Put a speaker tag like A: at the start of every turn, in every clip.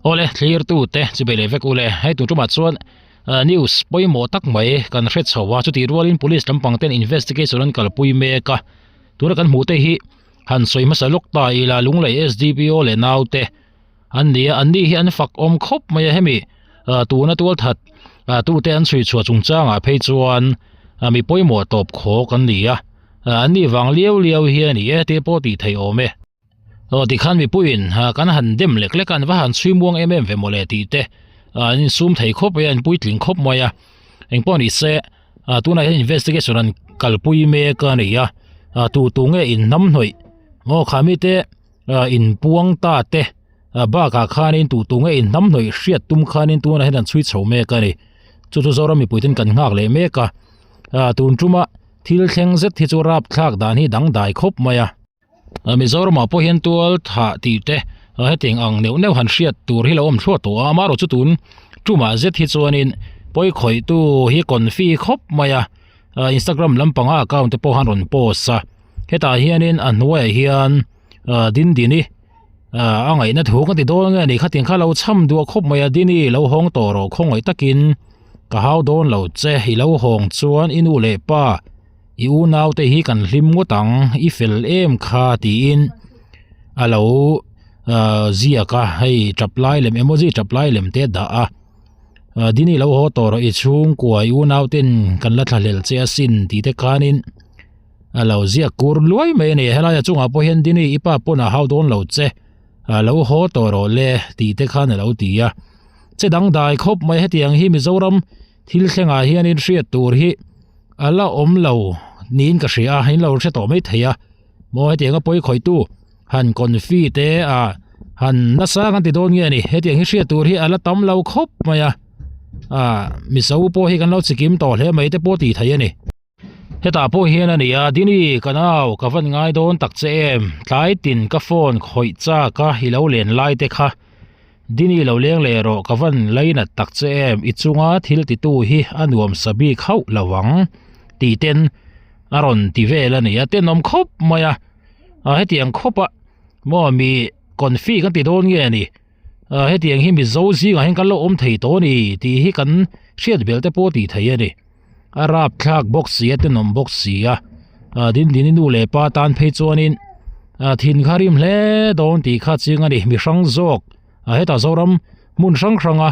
A: Awle thlir tu te chu bei leh vek ule hei tun tumah chuan news pawimawh tak mai kan hre chho a chutih rualin police lampang ten investigation an kalpui mek a tuna kan hmuh te hi han sawi hmasa lawk ta ila Lunglei S_D_P_O leh naute an ni a an ni hi an fak awm khawp mai a hemi tuna tual that tute an chhui chhuah chungchangah phei chuan mi pawimawh tawp khawk an ni a an ni vang liau liau hi a ni e tih pawh tih theih awm e. Aw tikhan mipuiin kan han dem lek lek a an va han chhui muang em em ve mawle tih te an insum thei khawp mai a an puitling khawp mai a engpawh ni se tunah hian investigation an kalpui mek a ni a tu tu nge in hnam hnawih maw kha mite inpuang ta te bakah khanin tu tu nge in hnam hnawih hriat tum khanin tunah hian an chhui chho mek a ni chu chu Zoram mipuiten kan nghak leh mek a tun tuma thil thleng zet hi chu rapthlak dan hi dangdai khawp mai a. Mizoramah pawh hian tual thah tih te hetiang ang neuh neuh han hriat tur hi lo awm thluah tawh a amaherawh chu tun tumah zet hi chuanin pawi khawihtu hi confi khawp mai a Instagram lampanga account te pawh han rawn post a hetah hianin a hnuaiah hian Dindini a ngaihna thu ka ti dawn nge ni khatiang kha lo cham duah khawp mai a Dini lo hawng tawh rawh khawngaih takin ka hau dawn lo che i lo hawng chuan i nu leh pa. I unaute hi kan hlim ngawt ang, i fel em kha tiin a lo ziak a, hei tap lai lem emoji tap lai lem te a dah a, Dini lo haw tawh rawh i chhungkua i unauten kan la thlahlel che asin tih te khanin a lo ziak kur luai mai a ni, helai a chungah pawh hian Dini i pa pawn a hau dawn lo che, lo haw tawh rawh le tih te khan a lo ti a, che dangdai khawp mai hetiang hi Mizoram Thil thlengah hianin hriat tur hi a la awm lo niin ka hria a, in lo hre tawh mai thei a, maw hetianga pawi khawihtu han confi te a han nasa kan ti dawn nge ni hetiang hi hriat tur hi a la tam lo khawp mai a, ah mizo pawh hi kan lo chikim tawh hle mai te pawh tih theih a ni. Hetah pawh hian a ni a, Dini ka nau ka van ngai dawn tak che em, tlai tin ka phone khawih chak a i lo len lai te kha Dini lo leng leh rawh ka van lainat tak che em, i chunga thil titu hi a nuam sa bik hauh lo ang tih ten a rawn ti vel a ni a, tenawm khawp mai a, hetiang khawp a maw mi confi kan ti dawn nge ni. Hetiang hi Mizo zingah hian kan lo awm thei tawh a ni tih hi kan hriat belh te pawh tih theih a ni. A rapthlak bawk si a tenawm bawk si a, Dindini nu leh pa tan phei chuanin thin kha rim hle dawn tih kha chiang a ni. Mi hrang zawk hetah Zoram hmun hrang hranga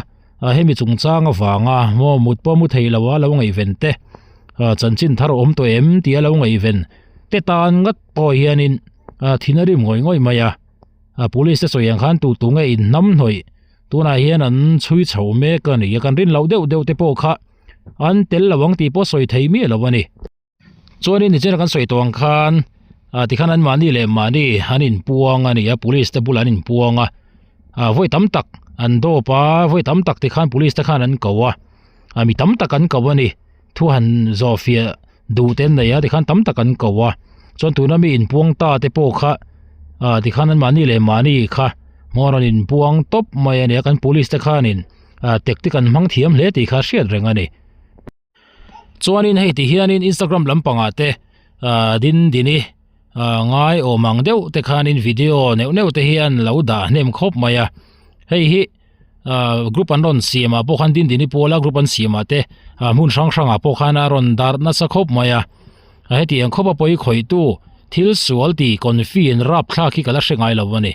A: hemi chungchang avanga maw mut pawh mu thei lo a lo ngaihven te chanchin thar awm tawh em tih a lo ngaihven te tan ngat pawh hianin thin a rim ngawih ngawih mai a. A police te sawi ang khan tu tu nge in hnam hnawih tunah hian an chhui chho mek a ni a kan rin loh deuh deuh te pawh kha an tel lo ang tih pawh sawi thei miah lo a ni. Chuanin nichina kan sawi tawh ang khan ah tikhan an mahni leh mahni an inpuang a ni a police te bulah an inpuang a ah vawi tam tak an dawp a vawi tam tak tikhan police te khan an ko a ah mi tam tak an ko a ni thu han zawh fiah duh te an nei a tikhan tam tak an ko a chuan tuna mi inpuang ta te pawh kha ah tikhan an mahni leh mahni kha maw rawn inpuang tawp mai a ni a kan police te khanin ah tactic an hmang thiam hle tih kha a hriat reng a ni chuanin hei ti hianin instagram lampangah te ah din dini ah ngai awm ang deuh te khanin video neuh neuh te hian lo dah hnem khawp mai a hei hi. ah group an rawn siam ah pawh khan dindini pawla group an siam ah te ah hmun hrang hrang ah pawh khan a rawn darh nasa khawp mai a hetiang khawp a pawi khawih tu thil sual tih confi in rap thlak hi ka la hre ngai lo a ni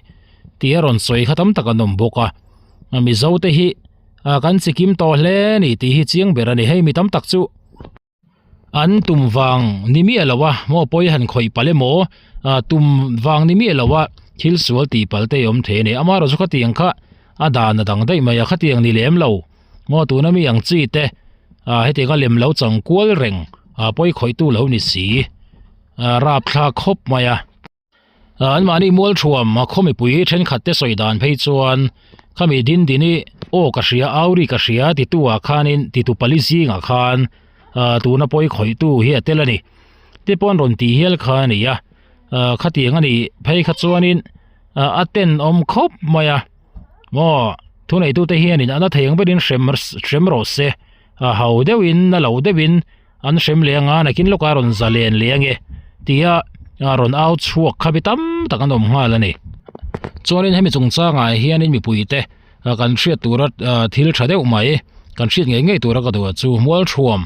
A: tih a rawn sawi kha tam tak an awm bawk a mizo te hi ah kan chikim tawh hle a ni tih hi chiang ber a ni hei mi tam tak chu. An tum vang ni miah lo a, maw pawi han khawih palh emaw tum vang ni miah lo a thil sual tih palh te a awm thei a ni. Amaherawhchu khatiang kha a dan a dang daih mai a, khatiang ni lem lo maw tuna mi ang chi te hetianga lem lo chang kual reng pawi khawihtu lo ni si rapthlak khawp mai a. An mahni mualthuam khaw mipui thenkhat te sawi dan phei chuan khami din dini aw ka hria auri ka hria titu ah khanin titu pali zingah khan tuna pawi khawihtu hi a tel a ni te pawh an rawn tih hial kha a ni a khatiang a nih phei kha chuanin a tenawm khawp mai a maw thuneitute hianin a na thei ang berin hrem hrem rawh se a ho deuhin na lo deuhin. An hrem leh anga nakin lawkah a rawn za len leh ange tia rawn au chhuak kha mi tam tak an awm nghal a ni. Chuanin hemi chungchangah hianin mipuite. kan hriat tura thil tha deuh mai kan hriat ngei ngei tura ka duh chu mualthuam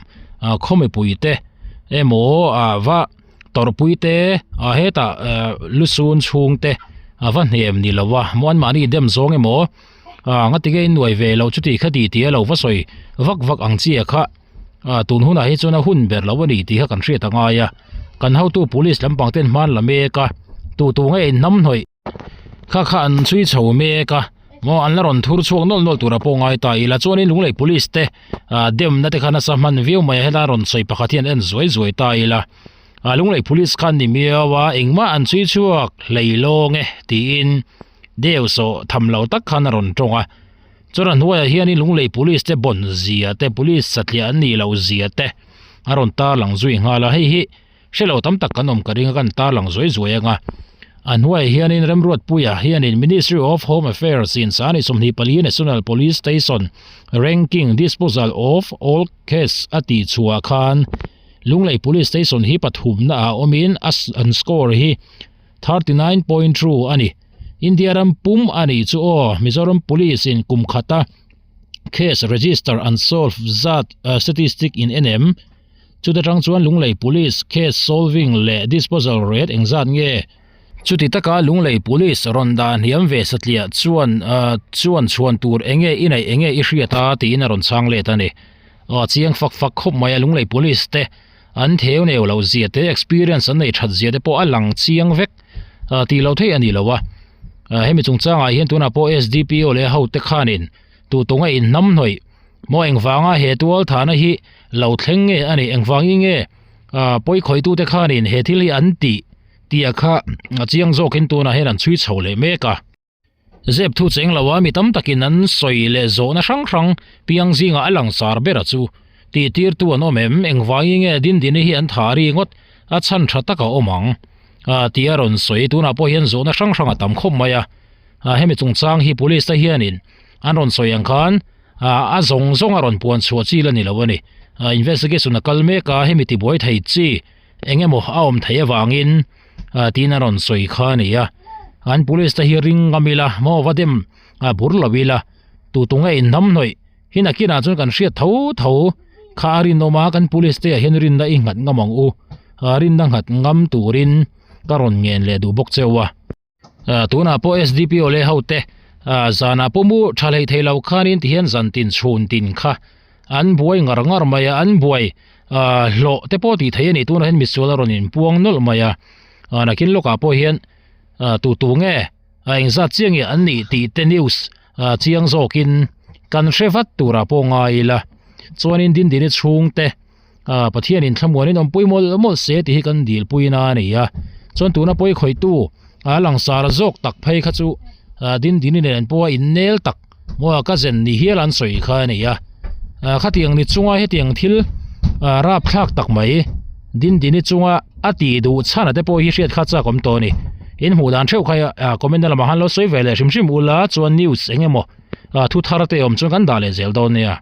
A: khaw mipui te emaw ah va tawrhpui te ah hetah lusun chhung te a va hnem ni lo a muan mahni dem zawng emaw ah nga tinge in nuai ve loh chuti kha ti tih a lo va sawi vak vak ang chi a kha ah tun hunah hi chuan a hun ber lo a ni tih kha kan hriat a ngai a kan hotu police lampang ten hman la mek a tu tu nge in hnam hnawih. Kha kha an chhui chho mek a maw an la rawn thur chhuak nawlh nawlh tur a pawh ngai ta ila chuanin lunglei police te ah demna te kha nasa hman viau mai a helai rawn sawi pakhat hian en zuai zuai ta ila ah lunglei police khan ni miau a engmah an chhui chhuak hlei lawng e tiin deu sawh tham lo tak khan a rawn tawng a chuan a hnuaiah hianin lunglei police te bawn zia te police satliah an nih loh zia te a rawn tarlang zui nghal a hei hi. Hre lo tam tak kan awm ka ring a kan tarlang zuai zuai anga. A hnuaiah hianin Remruatpuia hianin Ministry of Home Affairs in Sani 24 National Police Station Ranking Disposal of All Case a tih chhuah khan Lunglei Police Station hi pathumna ah awmin a an score hi 39.2 a ni. India ram pum a nih chu aw Mizoram Police in kum khata case register an solve zat statistic in en em? Chuta tang chuan Lunglei Police case solving leh disposal rate engzat nge? Chuti taka Lunglei Police rawn dah hniam ve satliah chuan chuan chhuan tur enge i neih enge i hriat a tiin a rawn chhang let a ni. Aw chiang fak fak khawp mai a Lunglei Police te an theu neu loh zia te experience an nei that zia te pawh a lang chiang vek tih loh theih a ni lo a. Hemi chungchangah hian tunah pawh SDPO leh hote khanin tu tunga inhnam hnawih maw engvanga he tual thahna hi lo thleng nge a nih engvangin nge ah pawi khawitute khanin he thil hi an tih tih a kha a chiang zawkin tunah hian an chhui chho leh mek a. Zep thu cheng lo a mi tam takin an sawi leh zawhna hrang hrang piang zingah a langsar ber a chu tih tirtu an awm em engvangin nge Dindini hi an tha ri ngawt a chhan tha tak a awm ang ah tih a rawn sawi tunah pawh hian zawhna hrang hrang a tam khawp mai a ah hemi chungchang hi police te hianin an rawn sawi ang khan ah a zawng zawng a rawn puan chhuah chi la ni lo a ni ah investigation a kal mek a hemi tibuai thei chi eng emaw a awm theih avangin ah tiin a rawn sawi kha a ni a an police te hi ring ngam ila maw va dem ah bur lo ila tu tu nge in hnam hnawih hi nakinah chuan kan hriat tho tho kha a rinawm a kan police te ah hian rinna i nghat ngam ang u ah rinna nghat ngam turin ka rawn ngen leh duh bawk cheu a. Tunah pawh SDPO leh hote zanah pawh mu tha hlei thei lo khanin tihian zan tin chhun tin kha an buai ngar ngar mai a, an buai hlawh te pawh tih theih a ni. Tunah hian misual a rawn inpuang nawlh mai a, nakin lawkah pawh hian tu tu nge engzat chiang nge an nih tih te news chiang zawkin kan hre vat turah pawh ngai ila. Chuanin Dindini chhungte. Ah Pathianin thlamuanin awmpui mawlh mawlh se tih hi kan dilpui na a ni a, chuan tuna pawi khawihtu a langsar zawk tak phei kha chu ah Dindini nen pawha innel tak maw ka zen ni hial an sawi kha a ni a, ah khatiang ni chunga hetiang thil ah rapthlak tak mai Dindini chunga a tih duh chhan a te pawh hi hriat kha chak awm tawh a ni, in hmuh dan theuh kha ah comment na lamah khan lo sawi ve leh hrim hrim ula chuan news eng emaw ah thu thar te awm chuan kan dah leh zel dawn nia.